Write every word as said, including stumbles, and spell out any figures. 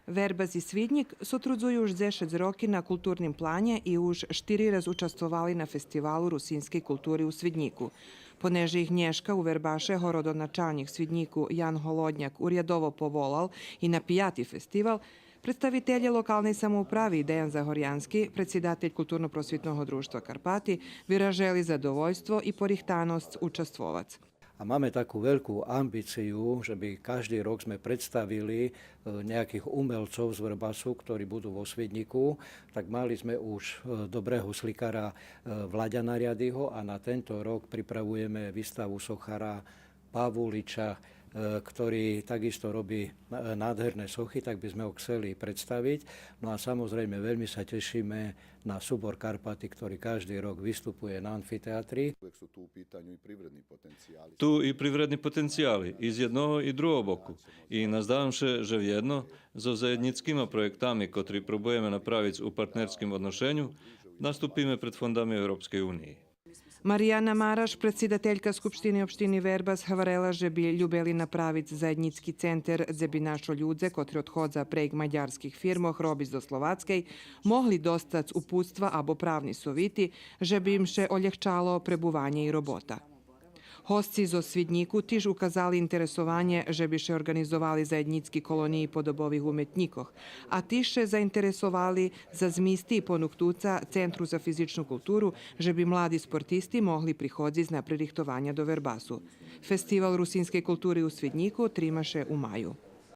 Вербас и Свиднїк сотрудзую уж дзешец роки на културним планє и уж штири раз участвовали на фестивалу русинскей култури у Свиднїку. Понеже их нєшка у Вербаше городоначалнїк Свиднїку Ян Голодняк урядово поволал и на пияти фестивал, представителє локалней самоуправи Деян Загорянски, предсидатель Културно-просвитного дружтва Карпати, виражели задовольство и порихтаносц участвовац. A mamy taką wielką ambicję, żeby każdy rok sme przedstawili, e, niejaczich umelców z Wyrbasu, ktorí budú vo Sviedniku. Tak mali sme už, e, dobrého slikara, e, Vlaďana Riadyho a na tento rok pripravujeme výstavu sochara Pavuliča, e, ktorý takisto robí, e, nádherné sochy, tak by sme ho chceli predstaviť. No a samozrejme, veľmi sa tešíme na súbor Karpaty, ktorý každý rok vystupuje na amfiteatri. Uvek su tu u pitanju i privredni potencijali. Ту и привредни потенцияли, и з єдного, и з другого боку. И наздавам ше же вєдно, зоз заєднїцкима проєктами, котри пробуєме направиц у партнерским одношеню, наступиме пред фондами Европскей униї. Марияна Мараш, предсидателька Скупштини општини Вербас, гварела же би любели направиц заєднїцки центер, дзе би нашо людзе, котри одходза прейґ мадярских фирмох робиц до Словацкей, могли достац упутства або правни совити, же би им ше олєгчало пребуванє и робота. Госци зоз Свиднїку тиж указали интересованє же би ше орґанизовали заєднїцки колониї подобових уметнїкох, а тиж ше заинтересовали за змисти понуктуца Центру за физичну културу же би млади спортисти могли приходзиц на пририхтованя до Вербасу. Фестивал русинскей култури у Свиднїку трима ше у маю.